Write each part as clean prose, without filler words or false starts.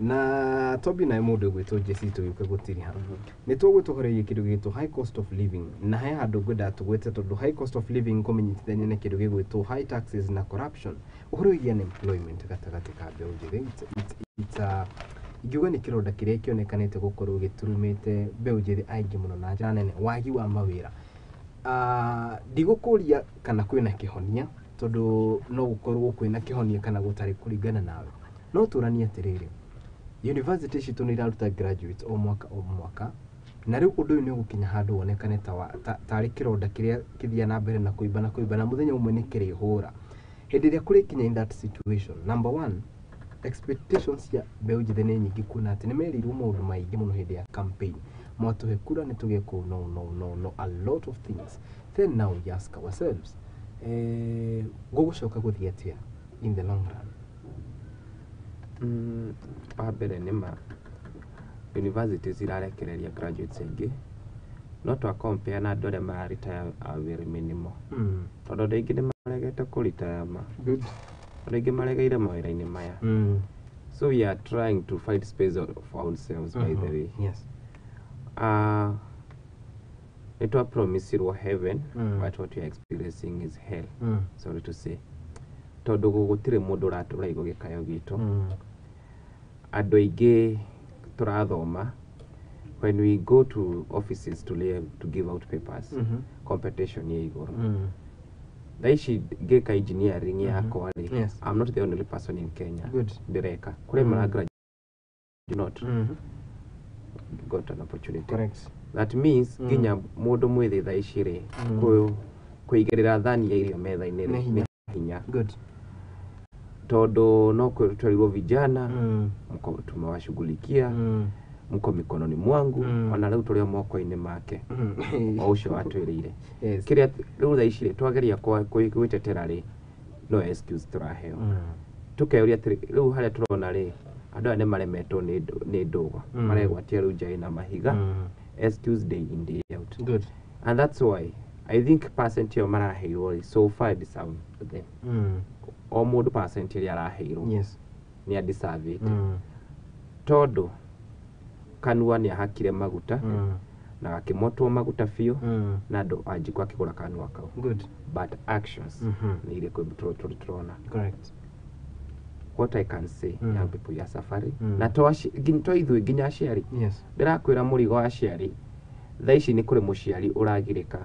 Na twambie nawe mũndũ ũgwĩtwo Jesse, tũgĩũka gũtiriha nĩ tũgwĩtũhoreirie kĩndũ gĩgwĩtwo high cost of living, na he handũ ngwendaga tũgwĩte, tondũ high cost of living kũmenyithania na kĩndũ gĩgwĩtwo high taxes na corruption, ũhoro wĩgiĩ unemployment gatagatĩ ka mbeũ njĩthĩ. It's ingiuga nĩ kĩronda kĩrĩa kĩonekanĩte gũkorwo gĩturumĩte mbeũ njĩthĩ aingĩ mũno na njĩra nene, wagi wa mawĩra. Ndigũkũria kana kwĩna kĩhonia, tondũ no gũkorwo kwĩna kĩhonia kana gũtarĩ kũringana nawe, no tũranie atĩrĩrĩ, university citũ nĩ iraruta graduates o mwaka o mwaka, na rĩu ũndũ ũyũ nĩ ũgũkinya handũ wonekane ta tarĩ kĩronda kĩrĩa kĩthiaga na mbere na kũimba na kũimba, na mũthenya ũmwe nĩ kĩrĩhũra. Hĩndĩ ĩrĩa kũrĩkinya in that situation, number one, expectations cia mbeũ njĩthĩ nĩ nyingĩ, kuona atĩ nĩ merirwo maũndũ maingĩ mũno hĩndĩ ya campaign, mwatũhe kura nĩ tũgeka no no no no a lot of things. Then now we ask ourselves, gũgũcoka gũthiĩ atĩa in the long run? Wa mbere, nĩ ma universities irarekereria graduates aingĩ, no twa compare na andũ arĩa mararetire a very minimal, tondũ andũ aingĩ nĩ maregete kũritaya ma. Andũ aingĩ maregeire mawĩra-inĩ maya. So we are trying to find space for ourselves, by the way. Nĩ twa promisirwo heaven, but what we are experiencing is hell, sorry to say, tondũ gũtirĩ mũndũ ũraigua gĩkayo gitũ. Andũ aingĩ tũrathoma, when we go to offices to, lay, to give out papers, competition ĩ igũrũ. Thaa ici ngĩka engineering yakwa rĩ, I'm not the only person in Kenya ndĩreka kũrĩ mara graduate not got an opportunity. That means nginya mũndũ mwĩthĩ thaa ici rĩ, kũigĩrĩra thani ya irio metha-inĩ Nĩ rĩ, hinya. Nĩ hinya, tondũ no twerirwo vijana mko tumewashughulikia, mko mikononi mwangu. Ona rĩu tũrĩ o moko-inĩ make, o ũcio watwĩrĩire. Kĩrĩa rĩu thaa ici rĩ twageria gwĩtetera rĩ, no excuse tũraheo. Tũkeuria atĩrĩ, rĩu harĩa tũrona rĩ, andũ aya nĩ maremetwo nĩ ndũgo, maregwatia rĩu nja ĩna mahiga, excuse day in, day out. And that's why I think percent ĩyo maraheirwo rĩ, so far deserve them. O mũndũ percent ĩrĩa araheirwo nĩ adeservĩte, tondũ kanua nĩ ahakire maguta na gakĩmotwo maguta biũ, na andũ anjikũ akĩgũra kanua kau. But actions nĩ irĩkũ tũrona? What I can say, young people, you are suffering, na to ithuĩ, nginya aciari. Ndĩrakwĩra, mũrigo wa aciari thaa ici, nĩ kũrĩ mũciari ũragirĩka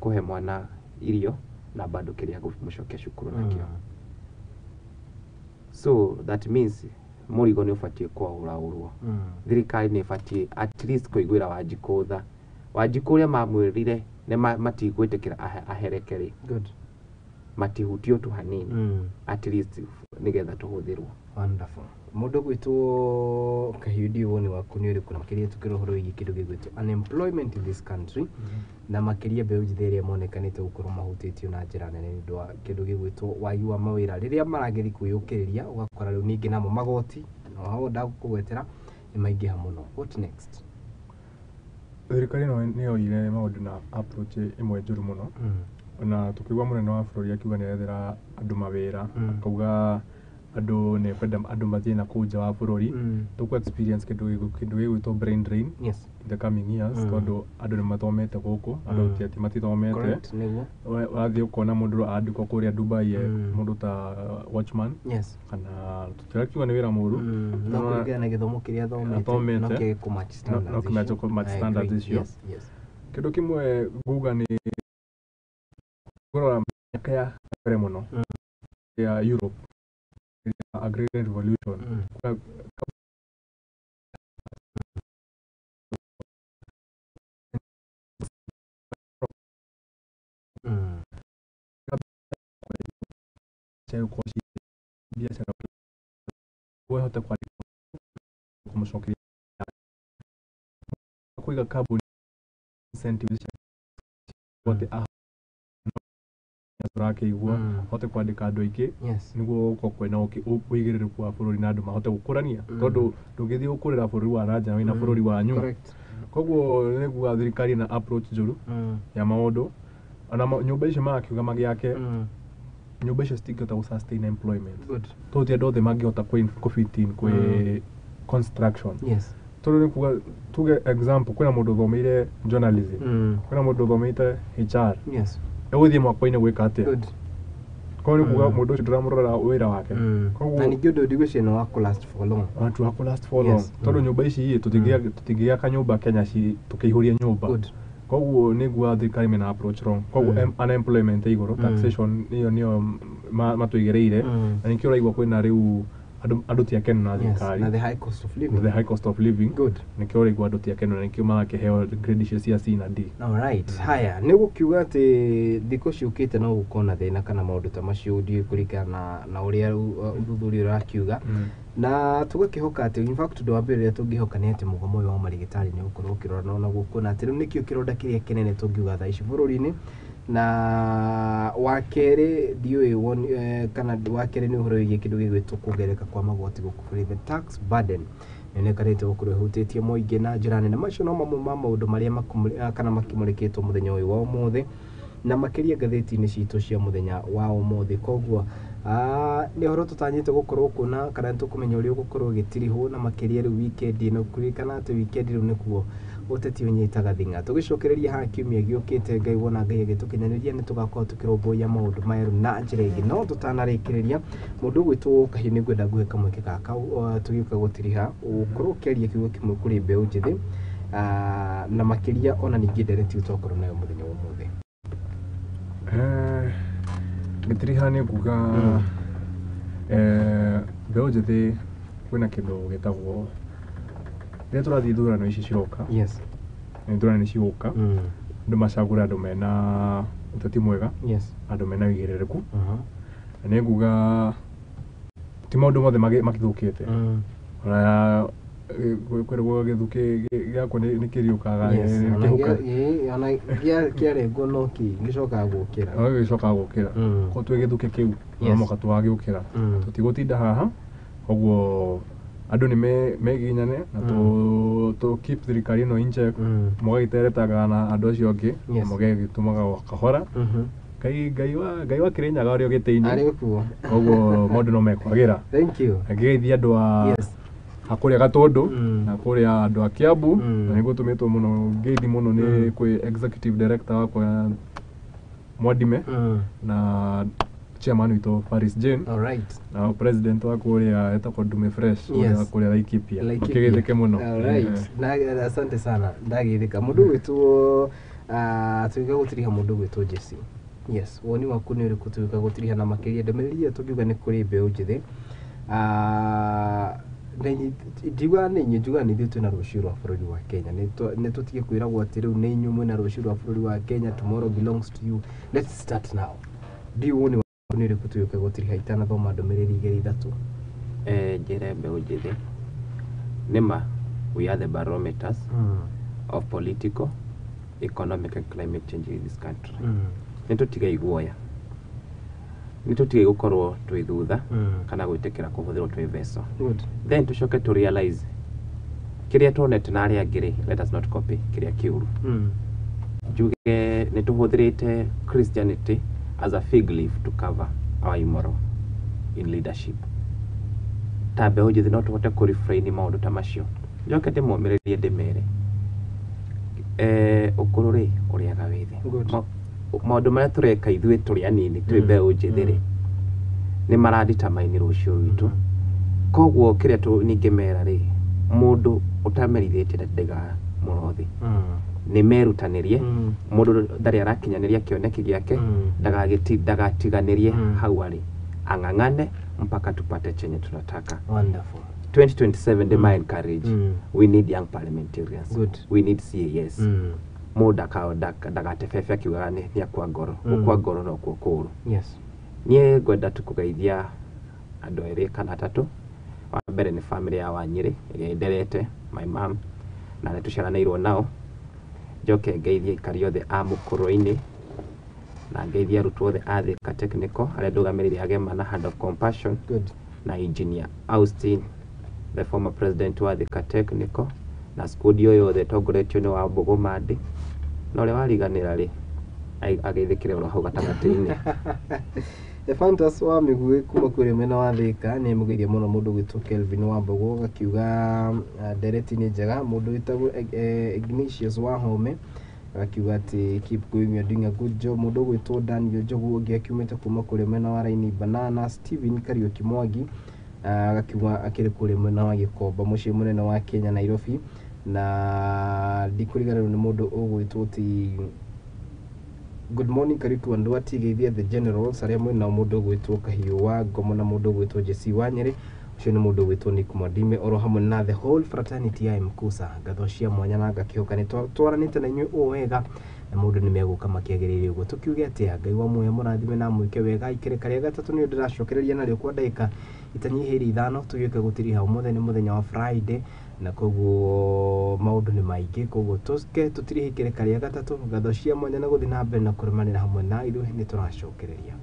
kũhe mwana irio na bado kĩrĩa kũmũcokia cukuru nakĩo. So that means mũrigo nĩ ũbatiĩ kwaũraũrwo. Thirikari nĩ ĩbatiĩ at least kũiguĩra Wanjikũ tha. Wanjikũ ũrĩa mamwĩrire nĩ matigwĩtĩkĩra ahereke rĩ, matihutio tu hanini, at least nĩgetha tũhũthĩrwo. Wonderful. Mũndũ gwĩtwo Kahiũ, woni waku nĩ ũrĩkũ, na makĩria tukĩra ũhoro wĩgiĩ kĩndũ gĩgwĩtwo unemployment in this country, na makĩria mbeũ njĩthĩ ĩrĩa monekanĩte gũkorwo mahutĩtio na njĩra nene nĩ ũndũ wa kĩndũ gĩgwĩtwo wagi wa mawĩra, rĩrĩa marageria kwĩyũkĩrĩria ũgakora rĩu ningĩ namo magoti no hau ndagũkũgwetera nĩ maingĩha mũno? What next? Thirikari ĩno nĩ yoire maũndũ na approach ĩmwe njũru mũno. Ona tũkĩigua mũnene wa bũrũri akiuga nĩ arethera andũ mawĩra, akauga andũ nĩ ekwenda andũ mathiĩ na kũu nja wa bũrũri, tũkũ experience kĩndũ gĩgwĩtwo brain drain in the coming years, tondũ andũ nĩ mathomete gũkũ, andũ ti atĩ matithomete. Correct, nĩguo. Ũrathiĩ ũkona mũndũ andĩkwo kũrĩa Dubai, mũndũ ta watchman, kana tũtirakiuga nĩ wĩra mũru. No kũringana na gĩthomo kĩrĩa athomete, Athomete. no kĩage kũ-match standards No kĩmatch icio. kũ-match I standards agree. icio. Kĩndũ kĩmwe nguga nĩ kũrora mĩaka ya mbere mũno ya Europe ya agrarian revolution. Cia gũkorwo ci biacara ĩhote kwandĩka kũmũcokeria kũiga kambuni incentives cia atĩ tũrakĩigua ahote kwandĩka andũ aingĩ, nĩguo gũkorwo kwĩna ũigĩrĩrĩku wa bũrũri na andũ mahote gũkũrania, tondũ ndũngĩthiĩ gũkũrĩra bũrũri wa na nja wĩna bũrũri wanyu. Koguo nĩguo thirikari ĩna approach njũru ya maũndũ. Ona nyũmba icio marakiuga magĩake, Nyũmba icio citingĩhota gũ sustain employment. Good. Tondũ ti andũ othe mangĩhota kũ fit in kwĩ construction. Tondũ nĩ kuga, tuge example, kwĩna mũndũ ũthomeire journalism, kwĩna mũndũ ũthomeire HR, egũthiĩ mwako-inĩ gwĩka atĩa? Good. Koguo nĩ kuga mũndũ ũcio ndũramũrora wĩra wake. Koguo Na ningĩ ũndũ ndigwĩciria nĩ wa kũ last for long. Watu wa kũ last for long. Tondũ nyũmba ici ĩ, tũtingĩaka nyũmba Kenya tũkĩihũria nyũmba. Koguo nĩ nguga thirikari mena approach wrong. Koguo unemployment ĩ igũrũ, taxation ĩyo nĩyo matũigĩrĩire. Na nĩkĩo ũraigua kwĩna rĩu andũ ti akenu na thirikari. Na the high cost of living. The high cost of living. Good. Nĩkĩo ũraigua andũ ti akenu na nĩkĩo marakĩheo grade icio cia C na D. Alright. Haya, nĩ gũkiuga atĩ thikũ ciũkĩte no gũkorwo na thĩna kana maũndũ ta macio, ndiũĩ kũringana na ũrĩa ũthuthuria ũrakiuga. Na tũgakĩhoka atĩ, in fact, ũndũ wa mbere ũrĩa tũngĩhoka nĩ atĩ mũgomo ũyũ wa marĩgĩtarĩ nĩ ũgũkorwo ũkĩrora na gũkũ, na atĩ rĩu nĩkĩo kĩronda kĩrĩa kĩnene tũngiuga thaa ici bũrũri-inĩ. Na wa kerĩ ndiũĩ kana wa kerĩ nĩ ũhoro wĩgiĩ kĩndũ gĩgwĩtwo kuongerereka kwa magoti gũkũ bũrũri, the tax burden nĩonekanĩte gũkorwo ĩhutĩtie mũingĩ na njĩra nene. Macio no mamwe ma maũndũ marĩa kana makĩmũrĩkĩtwo mũthenya ũyũ wa ũmũthĩ na makĩria ngathĩti-inĩ citũ cia mũthenya wa ũmũthĩ. Koguo nĩ ũhoro tũtanyĩte gũkorwo kuona kana nĩtũkũmenya ũrĩa ũgũkorwo ũgĩtirihwo, na makĩria rĩu weekend ĩno, kũririkana atĩ weekend rĩu nĩkuo ũteti ũnyitaga thing'a. Tũgĩcokereria haha kiumia gĩũkĩte, Ngai wona Ngai agĩtũkinyanĩria, nĩ tũgakorwo tũkĩrũmbũiya maũndũ maya rĩu na njĩra ĩngĩ. No tũtanarĩkĩrĩria, mũndũ ũgwĩtwo Kahiũ, nĩ ngwenda nguhe kamweke gaka tũgĩũka gũtiriha, ũkorwo ũkĩaria kiugo kĩmwe kũrĩ mbeũ njĩthĩ, na makĩria ona ningĩ ndereti twakorwo nayo mũthenya wa ũmũthĩ. Ngĩtiriha nĩ nguga mbeũ njĩthĩ, kwĩna kĩndũ gĩtagwo rĩrĩa tũrathiĩ ithurano ici ciroka, nĩ ithurano nĩ cigũka, andũ macagũre andũ mena ũteti mwega, andũ mena wĩigĩrĩrĩku. Na nĩ nguga ti maũndũ mothe magĩthũkĩte. Ona kwĩragwo gĩthukĩ gĩakwa nĩ kĩriũkaga, Ona kĩhuka. Ona kĩarengwo no gĩcokaga gũkĩra. No gĩcokaga gũkĩra. Koguo twĩ gĩthukĩ kĩu no mũhaka tũgagĩũkĩra. Tũtigũtinda haha. Koguo andũ nĩ meginyane na tũ keep thirikari ĩno in check, mũgagĩteretaga na andũ acio angĩ na mũgagĩtũmaga o kahora. Ngai wa Kĩrĩnyaga ũrĩ o gĩtĩ-inĩ. Arĩ kuo. Koguo maũndũ no mekwagĩra. Thank you. Na ngĩgeithia andũ a kũrĩa Gatũndũ na kũrĩa andũ a Kiambu, na nĩ gũtũmĩtwo mũno ngeithi mũno nĩ kwĩ executive director wakwa Mwadime na chairman witũ Paris Jane na president wa kũrĩa etagwo Ndume Fresh, ũrĩa wa kũrĩa Laikipia. Laikipia. Makĩgeithĩke mũno. Alright. Na asante sana, ndageithĩka. Mũndũ ũgwĩtwo tũgĩũka gũtiriha, mũndũ ũgwĩtwo Jesse, yes, woni waku nĩ ũrĩkũ tũgĩũka gũtiriha, na makĩria ndũmĩrĩri ĩyo tũngiuga nĩ kũrĩ mbeũ njĩthĩ? Na ndiugaga nĩ inyuĩ, njugaga nĩ ithuĩ twĩna rũciũ rwa bũrũri wa Kenya. Nĩ tũtige kwĩragwo atĩ rĩu nĩ inyuĩ mwĩna rũciũ rwa bũrũri wa Kenya, tomorrow belongs to you, let's start now. Ndiũ woni waku nĩ ũrĩkũ tũgĩũka gũtiriha, itanathoma ndũmĩrĩri igĩrĩ ithatũ? Njĩre mbeũ njĩthĩ nĩma we are the barometers of political, economic and climate change in this country. Nĩ tũtige iguoya, nĩ tũtige gũkorwo twĩ thutha kana gwĩtĩkĩra kũhũthĩrwo twĩ vessel. Then tũcoke tũ realize kĩrĩa tuonete na arĩa angĩ rĩ, let us not copy kĩrĩa kĩũru. Njuge nĩ tũhũthĩrĩte Christianity as a fig leaf to cover our immoral in leadership. Ta mbeũ njĩthĩ no tũhote kũ refrain maũndũ ta macio. Njoke ndĩmomĩrĩrie, ndĩmere ũkũrũ rĩ ũrĩaga wĩthĩ. Maũndũ marĩa tũreka ithuĩ tũrĩ anini, twĩ mbeũ njĩthĩ rĩ, nĩ maradetermine rũciũ rwitũ. Koguo kĩrĩa ningĩmera rĩ, mũndũ ũtamerithĩtie ndaigaga mũno thĩ, nĩ merutanĩrie. Mũndũ ndarĩ arakinyanĩria kĩoneki gĩake, ndagatiganĩrie hau arĩ, ang'ang'ane mpaka tupate chenye tunataka. Wonderful. 2027, ndĩma encourage, we need young parliamentarians. We need CAS. Mũndũ ndagatebebe akiugaga nĩ akua ngoro. Gũkua ngoro no kuo kũũru. Niĩ ngwenda tu kũgeithia andũ erĩ kana atatũ. Wa mbere nĩ famĩlĩ ya Wanyĩrĩ ĩrĩa ĩnderete, my mom na arĩa tũciaranĩirwo nao. Njoke ngeithie aikari othe a Mũkũrwe-inĩ na ngeithie arutwo othe a Thika Technical arĩa ndũgamĩrĩire Agema na Hand of Compassion, na engineer Austin, the former president wa Thika Technical, na squad ĩyo yothe ĩtongoretio nĩ Wambũgũ Mandĩ, na ũrĩa wariganĩra rĩ, ageithĩkĩre oro hau gatagatĩ-inĩ. Ephantus wa Mĩguĩ kuma kũrĩa mwena wa Thĩka nĩ mũgeithia mũno mũndũ gwĩtwo Kelvin wa Mbogo agakiuga ndereti nĩ njega. Mũndũ wĩtagwo Ignatius wa Home agakiuga atĩ keep going, you are doing a good job. Mũndũ ũgwĩtwo Daniel Njogu ũngĩ akiumĩte kuma kũrĩa mwena wa Raini Banana. Steven Kariuki Mwangi agakiuga akĩrĩ kũrĩa mwena wa Gĩkomba, mũciĩ mũnene wa Kenya, Nairobi. Na ndikũriganĩrwo nĩ mũndũ ũgwĩtwo ti Good morning Kariuki wa Ndwati, geithia the generals arĩa mwena mũndũ ũgwĩtwo Kahiũ wa Ngomo na mũndũ ũgwĩtwo Jesse wa Nyerĩ. Ũcio nĩ mũndũ ũgwĩtwo Nick Mwadime oro hamwe na the whole fraternity ya Mkusa. Ngatho cia mwanya na ngakĩhoka nĩ twaranĩte na inyuĩ ũũ wega na maũndũ nĩ megũka makĩagĩrĩire ũguo. Tũkiuge atĩa, Ngai wa muoyo mũrathime na mwĩke wega. Ikereka rĩa gatatũ nĩyo ndĩracokereria narĩo kwa ndagĩka itanyihĩire 5 tũgĩũke gũtiriha. Ũmũthĩ nĩ mũthenya wa Friday na koguo maũndũ nĩ maingĩ, koguo tũke tũtirihe ikereka rĩa gatatũ. Ngatho cia mwanya na gũthiĩ na mbere na kũrũmanĩra hamwe na ithuĩ nĩ tũracokereria.